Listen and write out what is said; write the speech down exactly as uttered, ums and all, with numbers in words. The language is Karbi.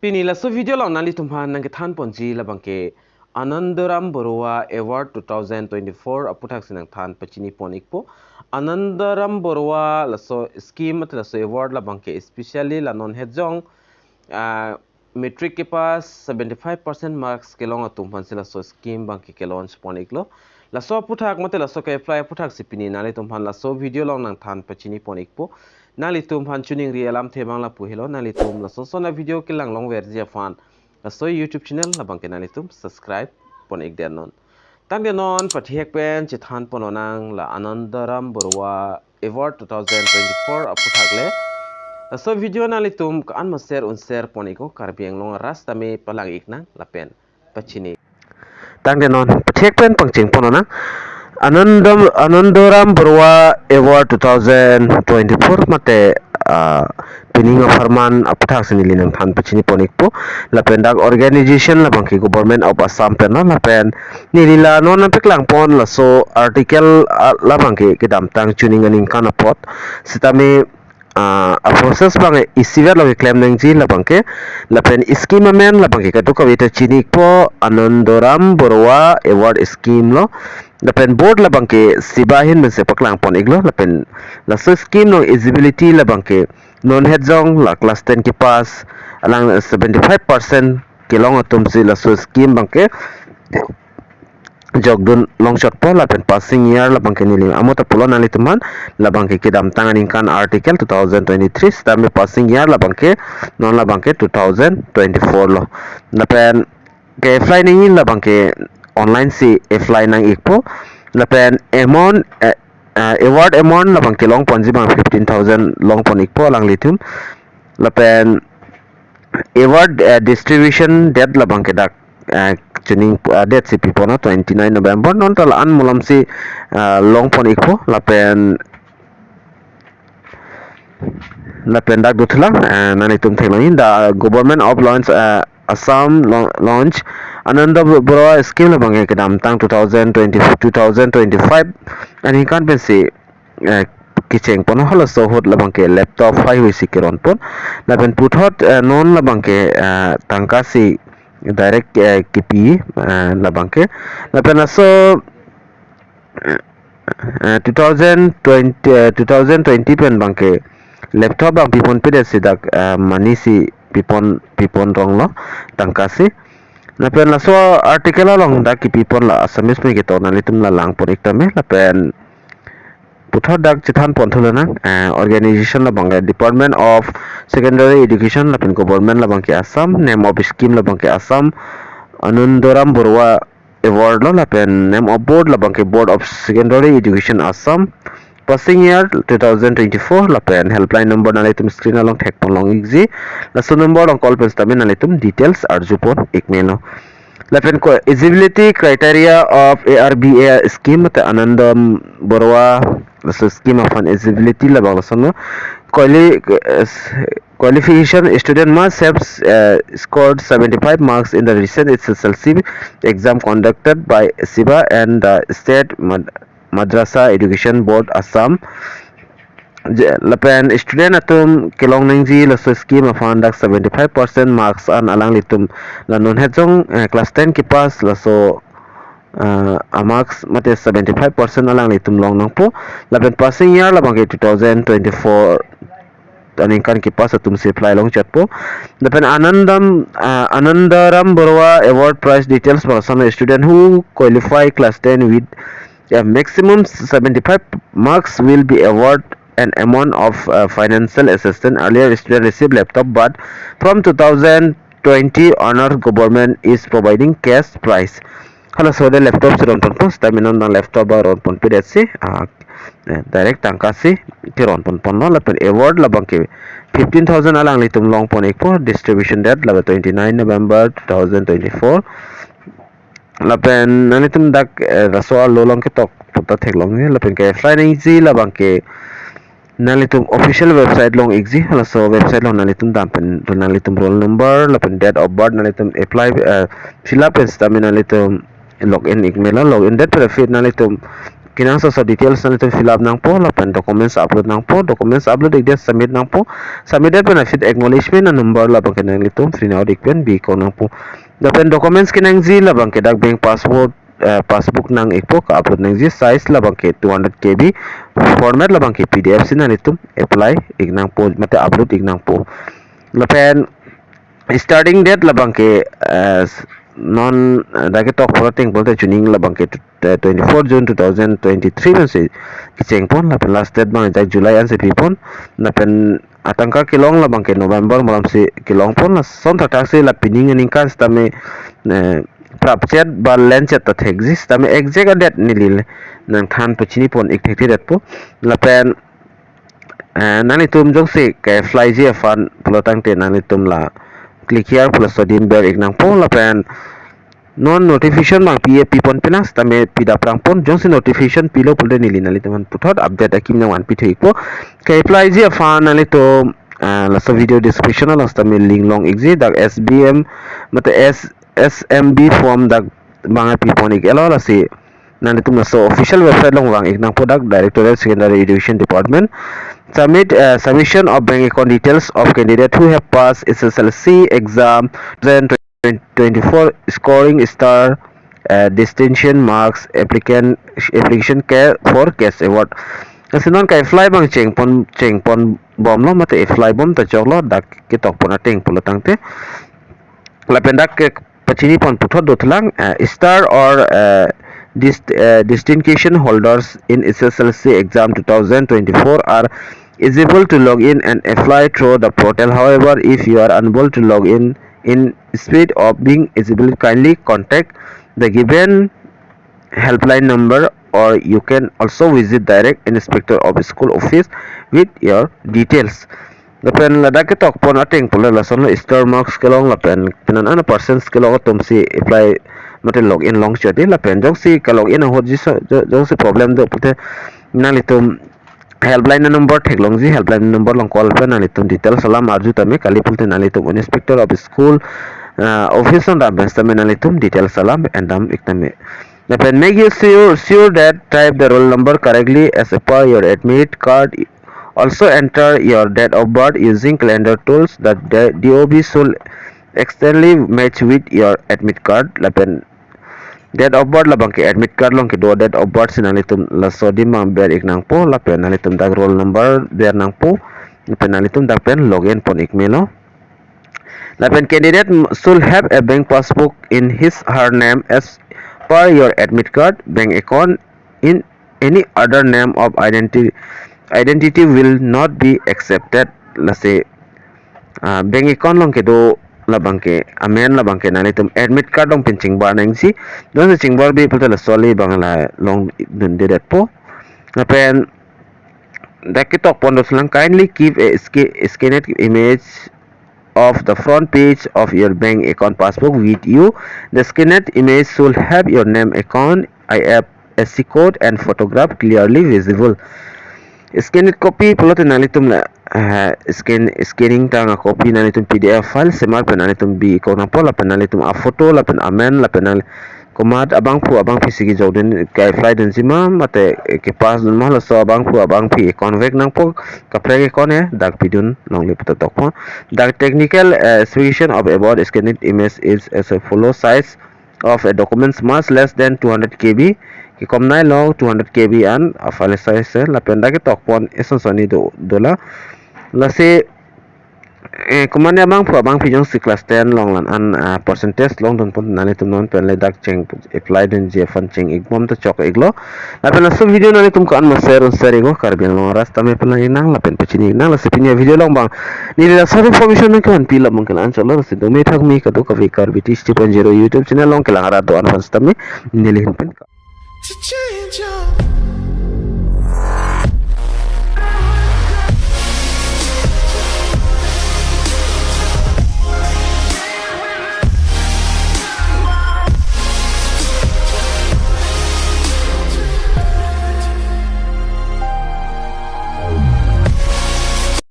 Pini laso video along nanglitum aphan nangkethan ponji labangke Anandaram Baruah Award two thousand twenty-four aputhaksi nangthan pachini pon ikpo. Anandaram Baruah laso scheme mate laso award labangke especially la non hejong, ah, matric kepass seventy-five percent marks kelong atum aphansi laso scheme abangke ke-launch pon iklo. Laso aputhak mate laso ke-apply aputhaksi pini nanglitum aphan laso video along nangthan pachini pon ikpo. Nanglitum aphan choningri alamthe abang lapu helo, nanglitum lason son a-video kelang longverji aphan laso YouTube channel labangke nanglitum subscribe pon ik det non. Tangte non pathihek pen chethan pon lonang la Anandaram Baruah Award two thousand twenty-four aputhak le. Laso video nanglitum ko-an ma share un share pon iknon, Karbi Anglong arat tame palang iknang lapen pachini. Tangte non pathihek pen pangcheng pon lonang. Anandam, Anandaram Baruah Award two thousand twenty-four mate, ah, pining apharman aputhaksi neli nangthan pachini pon ikpo. Lapen dak organization labangke Government of Assam pen lo, lapen neli la non nangpeklang pon laso article, ah, labangke kedamtang chuning aningkan apot. Sitame, ah, a-process abang isivet lo keklem nangji labangke. Lapen scheme amen labangke kadokave ta chini ikpo, Anandaram Baruah Award Scheme lo. Lapen board labangke SEBA ahin pensi paklang pon iklo. Lapen laso scheme along eligibility labangke non hejong la class ten kepass alang seventy-five percent kelong atumsi laso scheme abangke jokdun longchotpo. Lapen passing year labangke neli amo ta pulo nanglitum aphan, labangke kedamtang aningkan article two thousand twenty-three, sitame passing year labangke non labangke two thousand twenty-four lo. Lapen ke-apply nangji labangke online si apply nang ikpo. Lapen amount, eh, eh, award amount labangke long ponji abang fifteen thousand long pon ikpo alanglitum. Lapen award, eh, distribution date labangke dak, eh, chuning, eh, date si pi pon lo twenty-nine November, non ta la-an malomsi, eh, long pon ikpo. Lapen lapen dak dothulang, eh, nanglitum theklongji, the Government of Launch, eh, Assam lau-, launch Ananda Baruah scheme labangke kedamtang two thousand twenty, two thousand twenty-five aningkan pensi, eh, kecheng pon lo. Halaso ahut labangke laptop heihui si keron pon. Lapen puthot, eh, non labangke, eh, tangka si direct, eh, kipi, eh, labangke. Lapen laso, eh, two thousand twenty, eh, two thousand twenty pen abangke laptop abang pi ponpedet si dak, eh, money si pi pon, pi pon rong lo, tangka si. Lapen laso article along dak kipi pon la Assamese pen ketok, nanglitum la lang pon ik tame. Lapen puthot dak chethan pon thu lonang, eh, organization labangke Department of Secondary Education lapen government labangke Assam, name of scheme labangke Assam Anandaram Baruah Award lo, lapen name of board labangke Board of Secondary Education Assam, passing year two thousand twenty-four, lapen helpline number nanglitum screen along thek pon long ikji. Laso number along call pen sitame nanglitum details arju pon ik melo. Lapen ko eligibility criteria of A R B A scheme mate Ananda Baruah laso scheme aphan eligibility labang lason lo. Quali-, eh, s-, qualification: student must have, eh, scored seventy-five marks in the recent S S L C exam conducted by SEBA and the State Mad-, Madrasa Education Board Assam. Je-, lapen student atum kelong nangji laso scheme aphan dak seventy-five percent marks an alanglitum la non hejong, eh, class ten kepass laso, eh, a-marks mate seventy-five percent alanglitum long nangpo. Lapen passing year labangke two thousand twenty-four aningkan kepass atumsi apply longchotpo. Lapen Anandam, ah, Anandaram Baruah Award prize details bangsan: student who qualify class ten with a maximum seventy-five marks will be award an amount of, uh, financial assistance. Earlier student received laptop, but from two thousand twenty onward, government is providing cash prize. Halaso ahut laptop si ron ponpo, sitame non laptop abang ron ponpedet si, ah, eh, direct tangka si keron pon pon lo. Lapen award labangke fifteen thousand alanglitum long pon ikpo. Distribution date labang twenty-nine November two thousand twenty-four. Lapen nanglitum dak, eh, laso alo along ketok pu ta theklongji. Lapen ke-apply nangji labangke nanglitum official website long ikji. Laso website along nanglitum dam pen nanglitum roll number lapen date of birth nanglitum apply, eh, fill up pen sitame nanglitum log in ik melo. Log in det pen aphi nanglitum kenangsot details nanglitum fill up nangpo, lapen documents upload nangpo, documents upload ikdet submit nangpo, submit det pen aphi acknowledgement a-number labangke nanglitum print out ik pen bi-ik nangpo. Lapen documents kenangji labangke dak bank password, eh, passbook nang ikpo, ka-upload nangji, size labangke two hundred K B, format labangke P D F si nanglitum apply ik nangpo, mate upload ik nangpo. Lapen starting date labangke, eh, s-, non, eh, dak ketok pura ateng pulote chuning labangke tu-, eh, twenty-four June two thousand twenty-three pensi kecheng pon, lapen last date abang ajak July ansi pipon, lapen atangka kelong labangke November malom si kelong pon, lason thakthak si la pining aningkan sitame, eh, prapchet ba lenchet ta thekji, sitame exact a-date neli nangthan pachini pon ik thekthe detpo. Lapen, eh, nanglitum jongsi ke-apply ji aphan pulo tangte nanglitum la click here pulo laso adim ber ik nangpo, lapen non notification abang pi-e pipon pelang sitame pidap rang pon, jongsi notification pilo pulote neli nanglitum aphan puthot update akim nangvan pithu ikpo. Ke-apply ji aphan nanglitum, eh, laso video description along sitame link long ikji, dak S B M, mate S, S M B form dak abang pipon ik-etlo, lasi nanglitum laso official website along vang ik nangpo, dak Directorate Secondary Education Department. Submit, eh, submission of bank account details of candidate who have passed S S L C exam twenty twenty-four scoring star, eh, distinction marks, applicant, application care for cash award. Lasi non ke-apply abang cheng pon, cheng pon bomlo, mate apply bom ta choklo, dak ketok pon ateng pulo tangte. Lapen dak kepachini pon puthot dothulang, eh, star or, eh, dist-, eh, distinction holders in S S L C exam two thousand twenty-four are eligible to log in and apply through the portal. However, if you are unable to log in in spite of being eligible, kindly contact the given helpline number, or you can also visit direct inspector of school office with your details. Lapen ladak ketok pon ateng pulo lason lo, star marks kelong lapen penan an percent kelong atum si apply mate log in long chot di, lapen jongsi ke-log in ahut ji so, jo-, jongsi problem do pulote nanglitum helpline number theklongji, helpline number along call pen nanglitum details alam arju tame, kali pulote nanglitum inspector of school, ah, office along dam pen sitame nanglitum details alam endam ik tame. Lapen make you sure, sure that type the roll number correctly as per your admit card. Also enter your date of birth using calendar tools. The D-, D O B should exactly match with your admit card. Lapen date of birth labangke admit card along kedo date of birth si nanglitum laso adim abang ber ik nangpo, lapen nanglitum dak roll number ber nangpo, lapen nanglitum dak pen log in pon ik melo. Lapen candidate m-, should have a bank passbook in his her name as per your admit card. Bank account in any other name of identity, identity will not be accepted. Lasi, ah, bank account along kedo labangke, amen labangke nanglitum admit card along pen chingbar nangji. Jongsi chingbarbi pulote laso ali abang la longdunde detpo. Lapen dak ketok pon dothulang, kindly keep a sca-, scanned image of the front page of your bank account passbook with you. The scanned image should have your name, account, I F S C code and photograph clearly visible. Scanned copy pulote nanglitum la, eh, scan, scanning tang a-copy nanglitum P D F file semar pen nanglitum bi-ik nangpo, lapen nanglitum a-photo lapen amen lapen nang komat abangphu abangphi si kejokdun, ke-apply dunji ma mate kepass dun ma, laso abangphu abangphi account vek nangpo, kaprek account he dak pidun longle puta tokpo. The technical, eh, specification of about scanned image is as a follow: size of a documents much less than two hundred K B, kekomnei along two hundred K B an a-file size he. Lapen dak ketok pon eson sonni do, dolang. Lasi, eh, komat abangphu abangphi jongsi class ten along la-an, ah, percentage longdun pon nanglitum non pen le dak cheng-apply dunji aphan cheng-ik bom ta chok iklo. Lapen laso video nanglitum ko-an ma share un share iknon, Karbi Anglong arat tame pelang iknang lapen pachini iknang. Lasi pini a-video along abang neli laso information nangkevanpi labang ke la-an choklo. Lasi do me thak me kadokave Karbi T C T point zero YouTube channel along kelang arat do-an aphan sitame neli ahin pen ka- To change your